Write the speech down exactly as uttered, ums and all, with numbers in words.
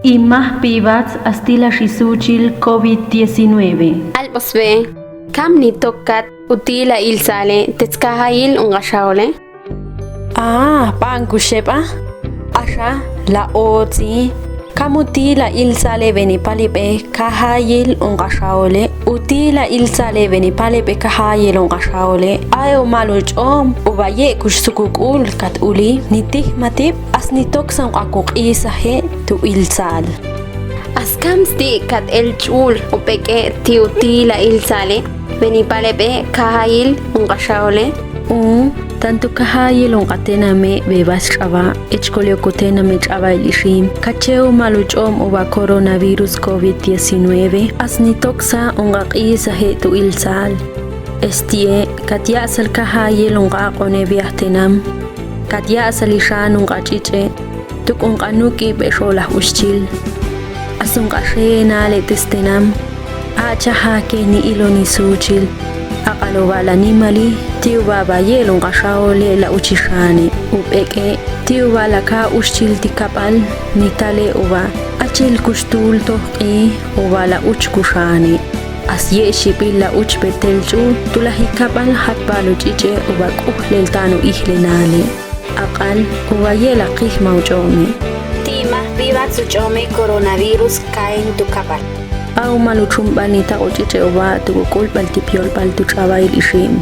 Y maj pibat a stilaxi suchil covid diecinueve. Albosbe, kam nitok kat utila ilsale tetskajayil unqaxawle? A, bankuxeba. Axa la otsi. Kam utila ilsale benipalebe kajayil unqaxawle? Utila ilsale benipalebe kajayil unqaxawle. Aew maluch'om uba yekux sukuk'ul kat uli nitijmatib as nitoksa unqakuq'isaje tu ilsal. Askam sti kat elch'ul ubek'e ti utila ilsale benipalebe kajayil unqaxawle? U, tanto kajayil unqatename bebas ch'aba echkol yokutename ch'abail ixim kachew maluch'om uba coronavirus covid diecinueve as nitoksa unqaqisaje tu ilsal. Estie, kat ya'sal kajayil unqaq'one biajtenam. Kat ya'sal ixan unqach'ich'e tuk unqanuk'i bexolaj uxchil. As unqaxe nale testenam. Achajake ni iloni suchil. Aqal uba la nimali ti uba bayel unqaxawle la uchixane ubek'e ti uba la ka uxchil ti kabal nitale uba achil kuxtul tojk'i uba la uchkuxane. As ye'xibil la uchbe telch'u tu la jikabal jatbal uch'ich'e uba k'ujlel tan u'ijlenale. Aqal uba yela qijma uch'ome. Ti maj pibat such'ome coronavirus kaen tu kabal. Aw maluchumbal nitaq uch'ich'e uba tu kuk'ulbal ti pyolbal tu ch'abail ixim.